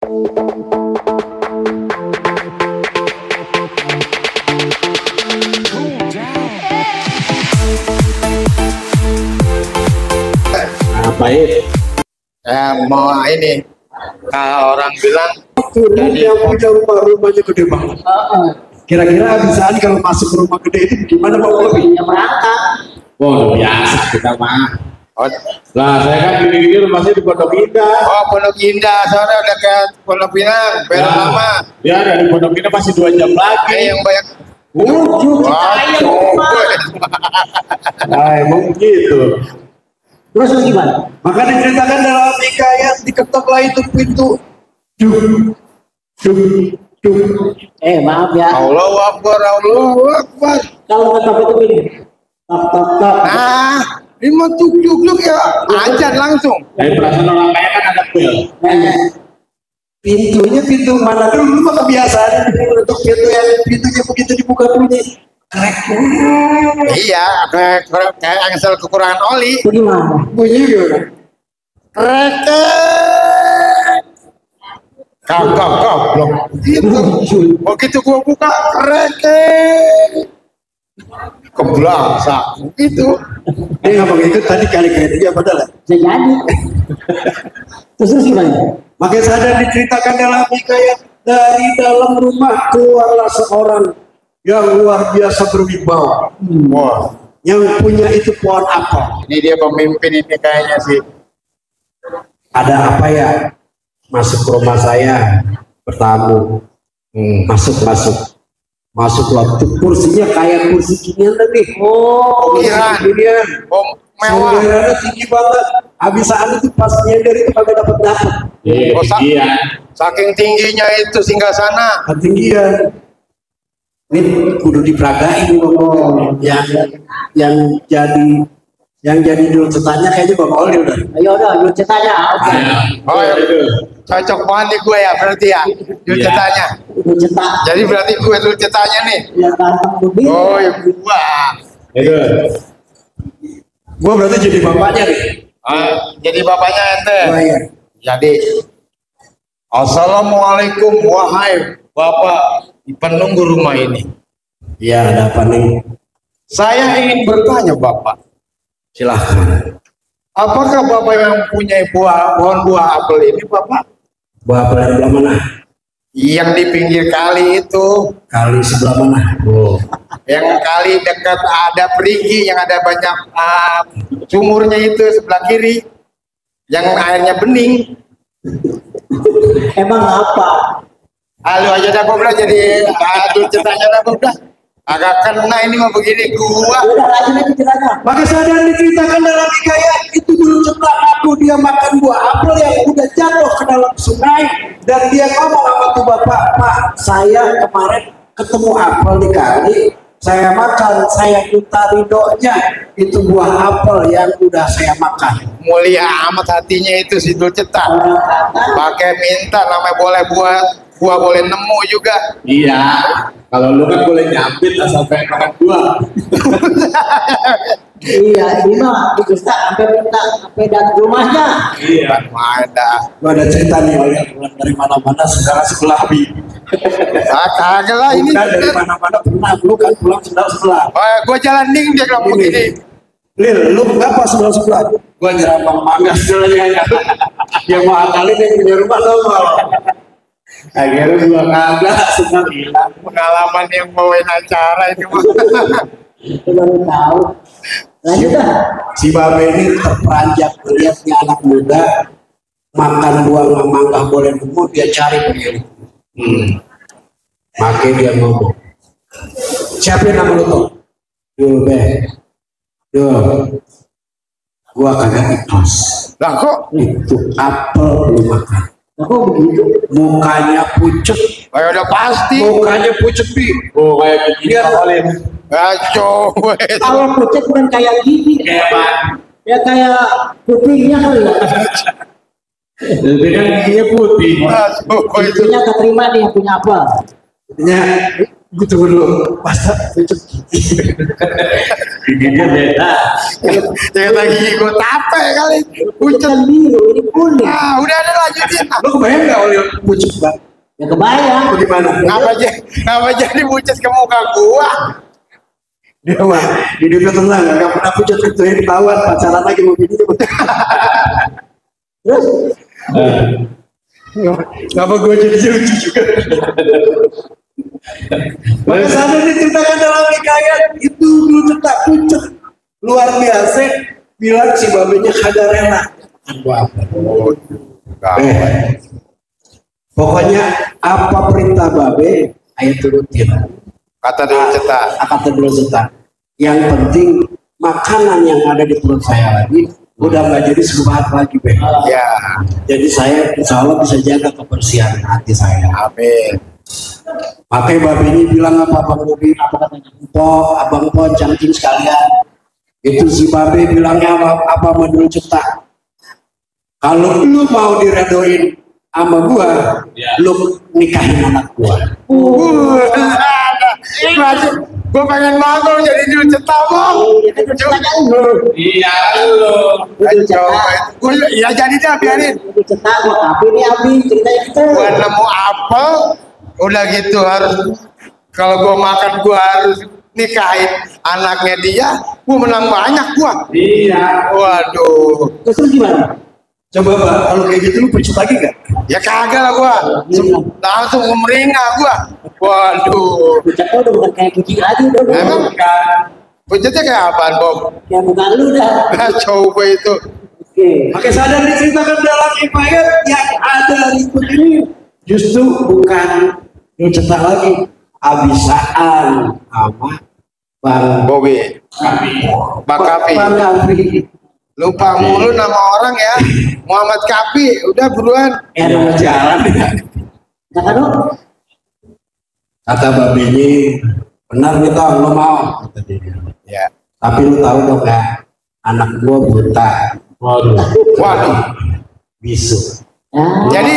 Baik. Mau ini, kalau orang bilang yang punya rumahnya gede banget. Kira-kira abisaan kalau masuk ke rumah gede itu gimana Pak Bobi? Ya merangkak. Oh biasa kita mah. oh, Lah saya kan gini-gini rumahnya di Pondok Indah. Pondok Indah, soalnya udah ke Pondok Pinang, belok lama. Ya dari Pondok Indah masih 2 jam lagi. Yang banyak. Nah, emang gitu. Terus gimana? Maka diceritakan dalam hikayat diketok lah itu pintu. Duk, duk, duk. Maaf ya. Allahu Akbar, Allahu Akbar. Kalau ngetok itu gini. Tok tok tok. Nah, ini mau tuk ya, ajan langsung. Dari perasaan orang kaya kan ada bel. Pintunya pintu mana dulu mah kebiasaan untuk pintunya begitu dibuka bunyi. Krek. Iya, kayak angsel kekurangan oli. Gimana? Bunyi gimana? Krek. Goblok. Gitu. Begitu gua buka, krek. Keblangsa gitu. Dia ngomong itu tadi kali-kali padahal. Bisa jadi. Terus gimana? Makanya sadar diceritakan dalam hikayat dari dalam rumah keluarlah seorang yang luar biasa berwibawa. Wah, Yang punya itu pohon apel. ini dia pemimpin ini kayaknya sih. Ada apa ya? Masuk ke rumah saya bertamu. Masuk waktu kursinya kayak kursi ginian tadi. Ukiran. Ginian. Mewah. Senderannya tinggi banget. Habisaan itu pas nyender itu kagak dapat. Iya. Saking tingginya itu singgasana. Ketinggian. Ini kudu diperagain ngomong. Yang jadi dulu ceritanya kayaknya Bang Oli udah. Ayo udah, lu ceritanya. Oke. Oh ya, cocok banget nih gue ya berarti ya. Dulu ceritanya. Lu cetak. Jadi berarti gue dulu ceritanya nih. Ya ganteng begini. Oh ya gua. Itu. Gua berarti jadi bapaknya nih. Jadi bapaknya ente. Oh iya. Jadi Assalamualaikum wahai bapak penunggu rumah ini. Iya, ada apa nih? Saya ingin bertanya bapak. Silahkan. Apakah bapak yang punya pohon buah apel ini bapak? Buah apel dari belah mana? Yang di pinggir kali itu. Kali sebelah mana? Oh. Yang kali dekat ada perigi yang ada banyak sumurnya itu sebelah kiri. Yang airnya bening. Emang apa? Lu aja dah gua jadi aduh ceritanya dah gua agak kena ini mah begini gua. Udah lanjut aja ceritanya. Maka sadar diceritakan dalam hikayat itu dulu cetak aku dia makan buah apel yang udah jatuh ke dalam sungai dan dia ngomong sama tuh bapak, Pak, saya kemarin ketemu apel di kali, saya makan, saya minta ridhonya itu buah apel yang udah saya makan. Mulia amat hatinya itu si Dul Cetak. Pakai minta namanya boleh buah boleh nemu juga. Iya. Kalau lu kan boleh nyambit asal pengen makan buah. Iya, ini mah Gusta sampai minta sampai dari rumahnya. Iya. Ada. Gua ada cerita nih, oleh pulang dari mana-mana sekarang sebelah bi. Kagak lah ini. Udah dari mana-mana pernah lu kan pulang sebelah. Gua jalan ding dia bilang begini. Lil, lu kenapa sebelah? Gua nyerapang mangga sebenarnya. Dia mau akalin yang punya rumah lo. Akhirnya gua kagak semua bilang. Pengalaman yang bawain acara itu mah. Baru tahu. Lanjut dah. Si Babe ini terperanjat melihatnya anak muda makan buah mangga boleh nemu, dia cari begini. Makanya dia ngomong, siapa yang nama lu tuh? Dul Be. Dul, gua kagak ikhlas. Lah kok Itu apel lu makan. Kok begitu? Mukanya pucet. udah pasti. Mukanya pucet bi. Oh kayak begini Dia awalin. Coba. Kalau pucet bukan kayak gini. Ya kayak putihnya kali ya. Jadi kan giginya putih. Itu Putihnya keterima nih yang punya apa? Intinya Gue tunggu dulu, masa pucet gigi? Giginya beda. Jangan lagi gue tape kali. Pucet. Kan biru, ini kuning. Nah, udah ada lanjutin. Lo kebayang nggak oleh pucet bang? Ya kebayang. Bagaimana? Ngapa jadi pucet ke muka gua? Dia mah hidupnya tenang, nggak pernah pucet itu yang ketahuan pacaran lagi mau gini. Terus Ngapa gue jadi lucu juga? Maka sana diceritakan dalam hikayat itu dulu cetak pucet luar biasa. Bilang si babenya kagak rela. Pokoknya apa perintah babe, ayo turutin. Kata dulu cetak. Kata dulu cetak. Yang penting makanan yang ada di perut saya lagi udah nggak jadi sebat lagi, Be. Ya, Jadi saya insya Allah bisa jaga kebersihan hati saya. amin. Pakai babenya bilang apa Bang Bobi, apa katanya? Abang Po, cangcing sekalian. Itu si babe bilangnya apa menurut cetak. Kalau lu mau diredoin sama gua, lu nikahin anak gua. Gue pengen nongol jadi dulu cetak bang. Iya lo. Ya jadi dah biarin. itu cetak kok, tapi ini Abi ceritanya gitu. Gue nemu apel, udah gitu harus kalau gue makan gue harus nikahin anaknya dia, gue menang banyak gue. Iya. Waduh, Terus lu gimana? Coba Bang, kalau kayak gitu lu pucet lagi gak? ya kagak lah gue, langsung meringah gue. Waduh, Pucatnya udah bukan kayak kucing lagi udah. emang pucetnya kayak apaan Bob? Kayak bukan lu dah. Coba itu. Oke. Maka sadar diceritakan dalam hikayat yang ada ikut ini justru bukan lu cetak lagi abisaan sama Bang Bobi, Bang Kapi. Bang Kapi. Lupa mulu nama orang ya. Muhammad Kapi, udah buruan. Ya ada jalan ya. Jangan lu. Kata babe ini benar nih Tong, lo mau kata dia. Ya. Tapi lu tahu dong ya, anak gua buta. Waduh. Bisu. Jadi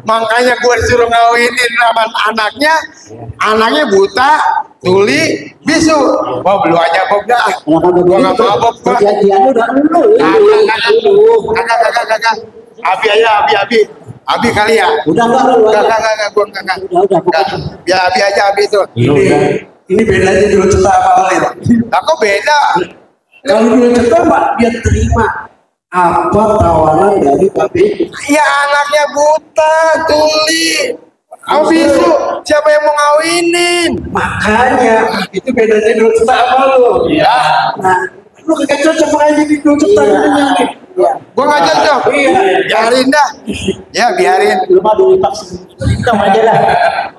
makanya gue disuruh ngawinin sama anaknya buta, tuli, bisu. Bob lu aja Bob dah. Gua nggak mau Bob gua. Kejadian udah lu. Kakak. Abi kali ya. Udah enggak lu aja. Kakak, gua kakak. Udah pokoknya. Biar Abi aja Abi itu. Ini bedanya dulu cetak apa oleh. Lah kok beda? Kalau dulu cetak Pak, dia terima apa tawaran dari babe. Ya anaknya buta, tuli. Bisu, siapa yang mau ngawinin? Makanya itu bedanya dulu cetak apa lu. Iya. Nah, lu kagak cocok aja di dulu cetak ini nih. Gua nggak cocok. Iya. Biarin dah. Ya biarin. Lu mah dulu vaksin. Hitam aja lah.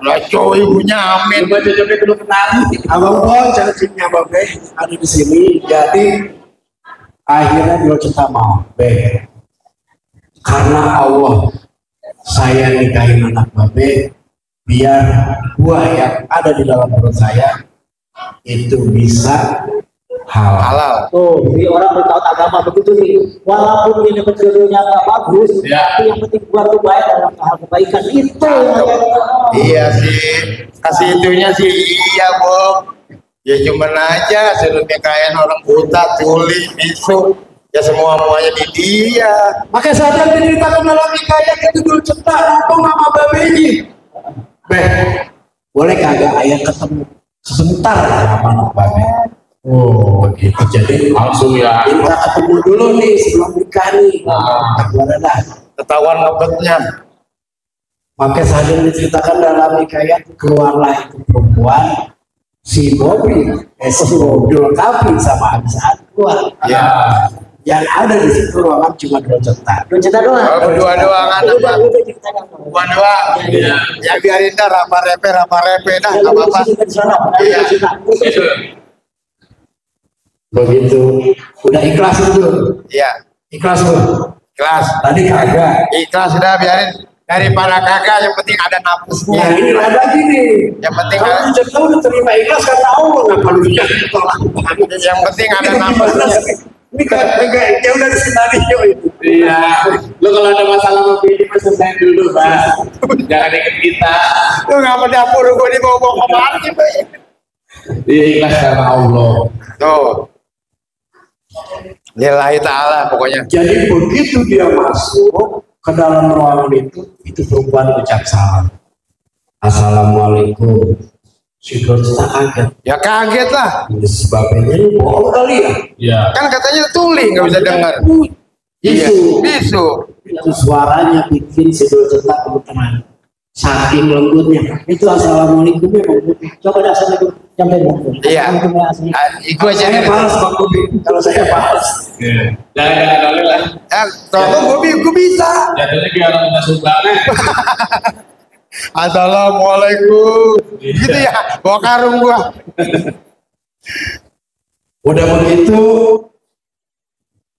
Lah coy ibunya amin. Coba cocoknya dulu kenal. Abang Po, cacingnya babe ada di sini. Jadi akhirnya dulu cetak mau. Be. Karena Allah saya nikahin anak babe biar buah yang ada di dalam perut saya itu bisa halal. Halal. Tuh, jadi orang bertaut agama begitu nih. Walaupun ini jodohnya nggak bagus, tapi yang penting buat tuh baik dalam hal kebaikan itu. Iya sih. Kasih itunya sih iya Bob. Ya cuman aja suruh nikahin orang buta, tuli, bisu. Ya semuanya di dia. Maka saat yang diceritakan dalam hikayat itu dulu cetak ngomong sama babe ini. Be, boleh kagak ayah ketemu sebentar sama anak babe? Oh begitu, jadi Langsung ya. kita ketemu dulu nih sebelum nikah nih. Gimana dah? Ketahuan ngebetnya. Maka saat yang diceritakan dalam hikayat keluarlah itu perempuan si Bobi, si Bobi Kapi sama Abisaan keluar. Ya. Yang ada di situ ruangan cuma dua cetak. Lu cerita doang. Berdua-dua kan apa? Udah cerita doang. Berdua. Ya biarin dah rapa-repe dah Ya, nggak lu apa-apa. cerita di sana. Iya. Begitu udah ikhlas itu, Iya. ikhlas tuh. Kelas. Tadi kagak. Ikhlas sudah biarin. Daripada kagak yang penting ada napasnya. Nah ini ada gini. Yang penting Kalau ada, lu cetak udah terima ikhlas kata Allah ngapa lu ditolak? yang penting ada Ini gimana napasnya. sih? Ini kagak ya udah di skenario itu. Iya. Lo Lu kalau ada masalah sama bini mah selesai dulu, Bas. Jangan ikut kita. Lu ngapa dapur gue dibawa-bawa kemana sih, Bay? Iya, ikhlas karena Allah. Tuh. Lillahi ta'ala pokoknya. Jadi begitu dia masuk ke dalam ruangan itu perempuan ucap salam. Assalamualaikum. Si Dorceta kaget. Ya kaget lah. Sebabnya ini bohong kali ya. Iya. Kan katanya tuli nggak bisa dengar. Iya, bisu. Itu suaranya bikin si Dorceta kebetulan saking lembutnya. Itu assalamualaikum ya Bang. Coba dah assalamualaikum sampai Bang. Iya. Itu aja. Saya balas Bang Bobi. Kalau saya balas. Jangan dulu lah. Kalau gue bisa. Jatuhnya kayak orang minta sumbangan. Assalamualaikum. Gitu ya, bawa karung gua. Udah begitu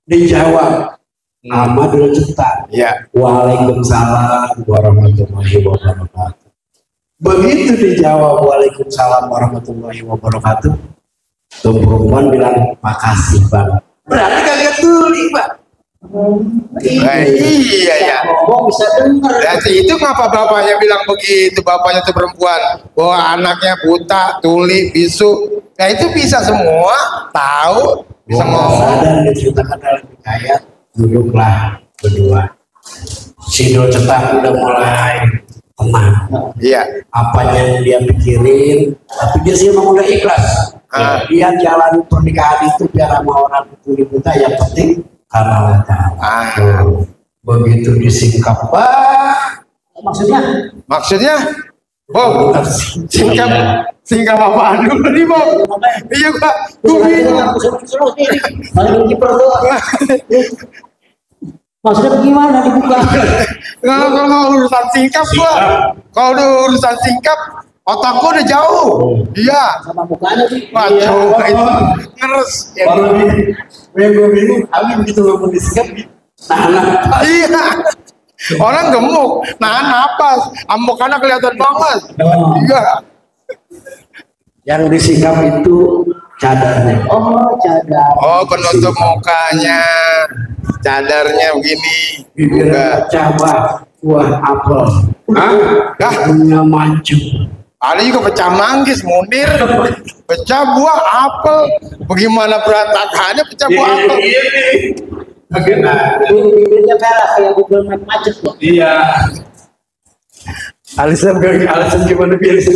dijawab sama Dorceta. Ya. Waalaikumsalam warahmatullahi wabarakatuh. Begitu dijawab Waalaikumsalam warahmatullahi wabarakatuh, tuh perempuan bilang makasih Bang. Berarti kagak tuli Pak. Iya ya. Ngomong bisa denger. Berarti itu ngapa bapaknya bilang begitu? Bapaknya tuh perempuan, bahwa anaknya buta, tuli, bisu. Nah itu bisa semua tahu, bisa ngomong. Sadar diceritakan dalam hikayat, duduklah berdua. Si Dorceta udah mulai tenang. Iya. Apanya yang dia pikirin, tapi dia sih emang udah ikhlas. Dia jalan pernikahan itu biar sama orang tuli buta, yang penting karena Allah Ta'ala. Begitu disingkap, Pak. Maksudnya, Bob, singkap apaan dulu nih, Bob? Iya, Pak. Gue bingung. Maksudnya gimana dibuka? Kalau urusan singkap, gua. Kalau udah urusan singkap, otak gua udah jauh. Iya. Sama mukanya sih. Waduh, itu ngeres. Yang gue bingung, Abi begitu ngomong disingkap, tahan napas. Iya. Orang gemuk, nahan napas. Ambekannya kelihatan banget. Iya. Yang disingkap itu cadarnya. Oh, cadar. Oh, penutup mukanya. Cadarnya begini. Bibir Buka. cabai, buah apel. Dah. Punya mancu. Ada juga pecah manggis, munir. Pecah buah apel. Bagaimana berantakannya pecah buah apel? Bibirnya merah kayak Google Map macet loh. Iya. Alisan gimana biar alisan?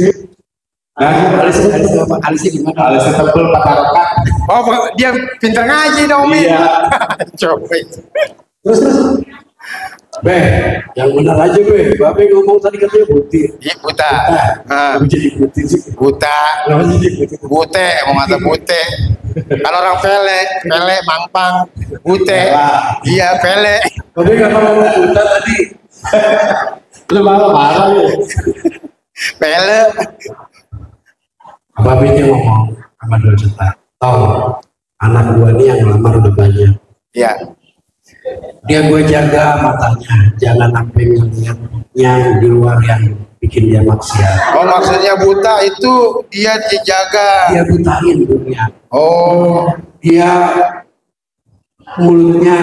Alisan apa? Alisan gimana? Alisan tebel patah rekat. Oh, dia pintar ngaji dong, Mi. Iya. Coba. Terus. Be, yang benar aja Be. Babe ngomong tadi katanya butir. Iya, buta. Tapi jadi butir sih. Buta. Kenapa jadi butir? Bute, mau ngata bute. Kalau orang pele, mangpang, bute. Iya, pele. Babe nggak ngomong buta tadi. Lu marah-marah ya. Pele. Babe nya ngomong sama Dorceta. Tau, anak gua nih yang lamar udah banyak. Iya. Dia gue jaga matanya, jangan sampai ngeliat yang di luar yang bikin dia maksiat. Oh, maksudnya buta itu dia dijaga. Dia butain dunia. Oh, Dia mulutnya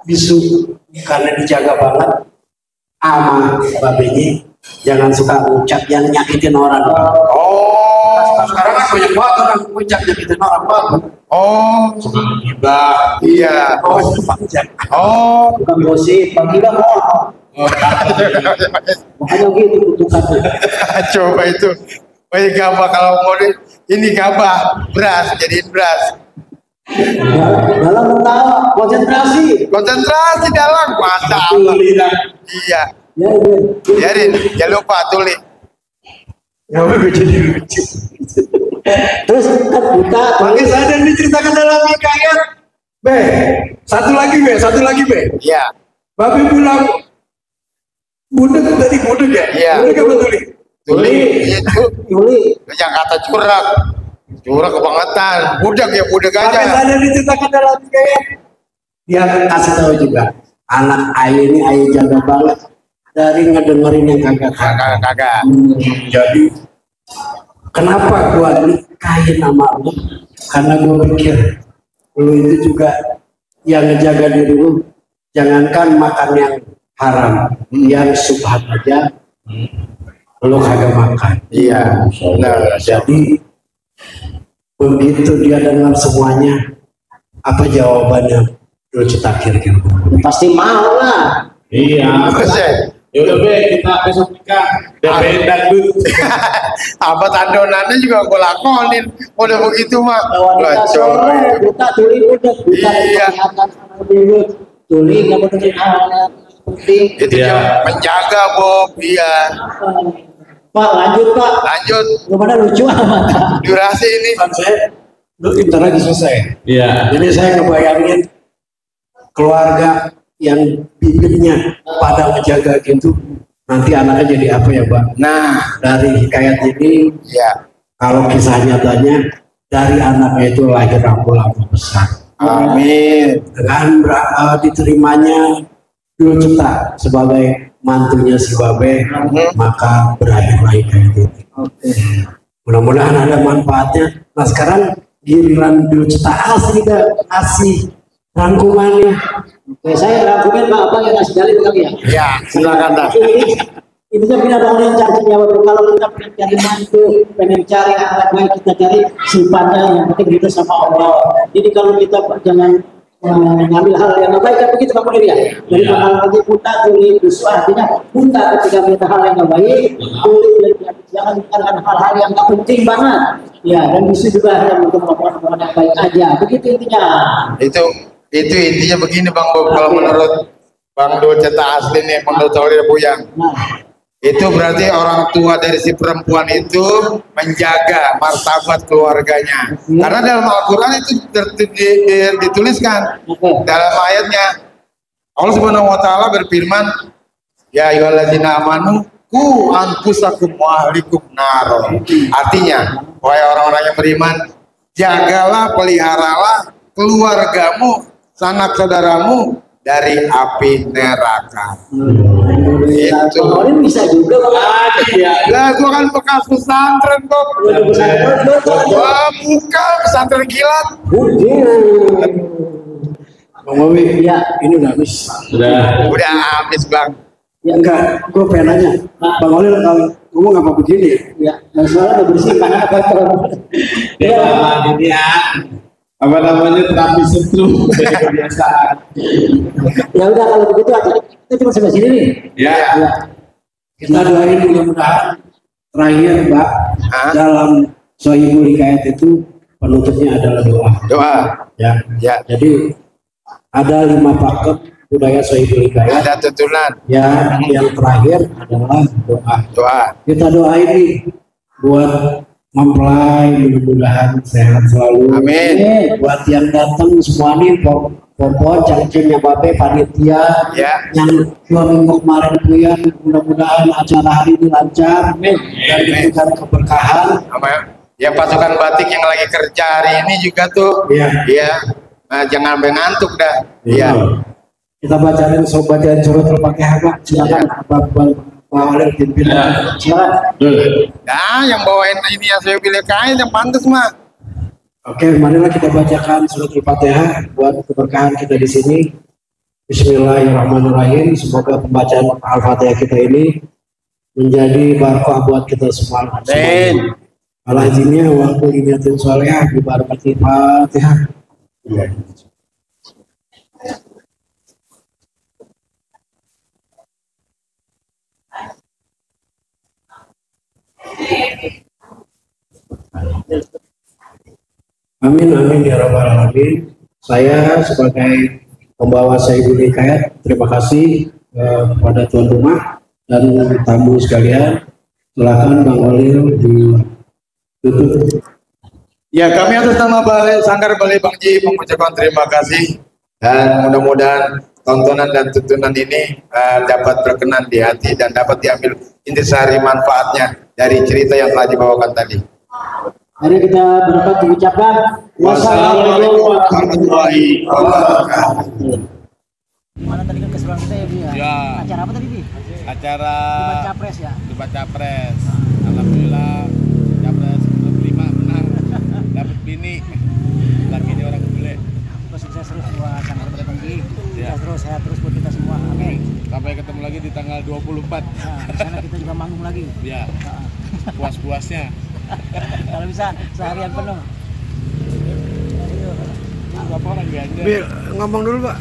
bisu karena dijaga banget sama babenya. Jangan suka ucap yang nyakitin orang. oh, Sekarang kan banyak banget orang ucap nyakitin orang banget. oh, Gibah. iya. Oh, itu panjang. Oh, Bukan gosip, Bang Gila mau. Makanya gitu kutukannya. coba itu. Oh, ini gabah kalau mau ini gabah beras, jadiin beras. Dalam mentawa, konsentrasi. Konsentrasi dalam, masa Allah. Iya. Ya, ya. Biarin, jangan lupa tuli. Ya gue jadi lucu. Terus kan buta. Makanya sadar diceritakan dalam hikayat. Be, satu lagi Be. Iya. Babe bilang budek tadi budek ya? Iya. Budek apa tuli? Tuli itu. Yuli. Yang kata curak. Curak kebangetan. Budak ya, budak Makanya aja. sadar diceritakan dalam hikayat. Dia kasih tahu juga. Anak ayah ini ayah jaga banget dari ngedengerin yang kagak. Kagak. Jadi kenapa gua nikahin sama lu? Karena gua pikir lu itu juga yang ngejaga diri lu jangankan makan yang haram, yang subhat aja lu kagak makan. Iya. Nah, Jadi begitu dia dengar semuanya, apa jawabannya? Dulu cetak kira-kira. Pasti mau lah. Iya. Ya udah be, kita besok nikah. DP dangdut. apa tandonannya juga gue lakonin. Udah begitu mah. Wanita soleh, buta tuli udah, buta Iya. kelihatan sama dulu. Tuli nggak penting hal penting. Itu Iya. yang menjaga Bob. Iya. Pak lanjut Pak. Lanjut. Gimana lucu amat. Durasi ini. Kan saya, lu bentar lagi selesai. Iya. Jadi saya ngebayangin keluarga yang bibirnya pada menjaga gitu, nanti anaknya jadi apa ya Bang? Nah, Dari hikayat ini, ya. kalau kisah nyatanya dari anaknya itu lahir rambu-rambu besar. Amin. Dengan diterimanya Dul Cipta sebagai mantunya si Babe, maka berakhirlah hikayat itu. Mudah-mudahan ada manfaatnya. Nah sekarang giliran Dul Cipta asli kasih rangkumannya. Oke, saya rangkumin Pak Abang yang ngasih dalil kali ya. Ya, silakan dah. Ini kan punya Bang yang cari jawab. Kalau kita pengen cari mantu, pengen cari anak baik, kita cari sifatnya yang penting kita sama Allah. Jadi kalau kita jangan ngambil hal yang nggak baik, kan begitu Pak Mudir ya. Jadi bakal lagi buta, tuli, dusu, artinya buta ketika melihat hal yang nggak baik, tuli, jangan melakukan hal-hal yang nggak penting banget. Ya, dan dusu juga yang untuk melakukan yang baik aja. Begitu intinya. Itu intinya begini Bang Bob, kalau menurut Bang Dul Cetak asli nih, menurut Aulia Buyang, Nah, itu berarti orang tua dari si perempuan itu menjaga martabat keluarganya. Karena dalam Al-Quran itu dituliskan dalam ayatnya, Allah Subhanahu Wa Taala berfirman, ya ayyuhalladzina amanu ku anfusakum wa ahlikum naro. Artinya, wahai orang-orang yang beriman, jagalah, peliharalah keluargamu, sanak saudaramu dari api neraka. Itu. Ini bisa juga Bang. Lah gua kan bekas pesantren Bob. Wah, bukan pesantren kilat. Bang Bobi, Ya. ini udah habis. Sudah. Udah habis Bang. Ya, Enggak, gue pengen nanya, Bang Olil kalau ngomong apa begini ya? ya, soalnya udah bersih karena kotor. Ya, ini ya. Apa namanya terapi setrum dari kebiasaan. Ya udah kalau begitu acara kita cuma sampai sini nih. Ya. Ya. Kita doain mudah-mudahan terakhir Mbak, Hah? dalam Sohibul Hikayat itu penutupnya adalah doa. Doa. Ya, Ya. jadi ada 5 paket budaya Sohibul Hikayat. Ada tuntunan. Ya, yang terakhir adalah doa. Doa. Kita doain nih buat mempelai, mudah-mudahan sehat selalu. Amin. Buat yang datang semua nih, Popo, cangcingnya Babe, panitia, Ya. yang 2 minggu kemarin Buyan, mudah-mudahan acara hari ini lancar, dan diberikan keberkahan. Sama yang pasukan batik yang lagi kerja hari ini juga tuh. Iya. Iya. Nah, jangan sampai ngantuk dah. Iya. Kita bacain bacain surat Al-Fatihah, Pak. Silakan Pak Walid pimpin. Silakan. Nah, yang bawain ini yang saya pilih kain yang pantas mah. Oke, marilah kita bacakan surat Al-Fatihah buat keberkahan kita di sini. Bismillahirrahmanirrahim. Semoga pembacaan Al-Fatihah kita ini menjadi barakah buat kita semua. Amin. Ala izinnya wa kulli niyatin shalihah bi barakati Fatihah. Amin amin ya rabbal alamin. Saya sebagai pembawa Sohibul Hikayat terima kasih kepada tuan rumah dan tamu sekalian. Silakan Bang Olil ditutup. Ya, kami atas nama Balai Sanggar Balai Bangji mengucapkan terima kasih dan mudah-mudahan tontonan dan tuntunan ini dapat berkenan di hati dan dapat diambil intisari manfaatnya dari cerita yang telah dibawakan tadi. Mari kita berempat mengucapkan Wassalamualaikum warahmatullahi wabarakatuh. Mana tadi kan keseruan kita ya Bu ya? Ya. Acara apa tadi Bi? Acara Debat Capres ya? debat capres. Alhamdulillah capres nomor 5 menang, dapat bini. Laki ini orang bule. Sukses terus buat Sanggar Balai Bangji. Ya. Sehat terus dapat. Nah, di sana kita juga manggung lagi. Ya, puas-puasnya. Kalau bisa seharian penuh. Berapa orang ganja? Bir, ngomong dulu Pak.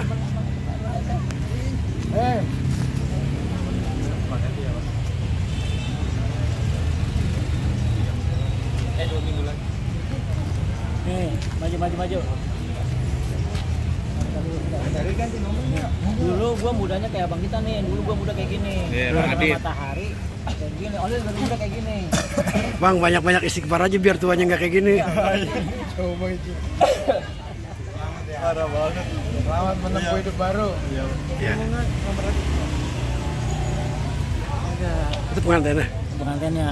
Nih, maju. Dulu gua mudanya kayak abang kita nih. Dulu gua muda kayak gini. Iya, Karena Bang Adit. matahari kayak gini. Oleh lebih muda kayak gini. Bang, banyak-banyak istighfar aja biar tuanya nggak kayak gini. Coba itu. Parah banget. Selamat menempuh hidup baru. Ya. Itu pengantinnya. Pengantinnya.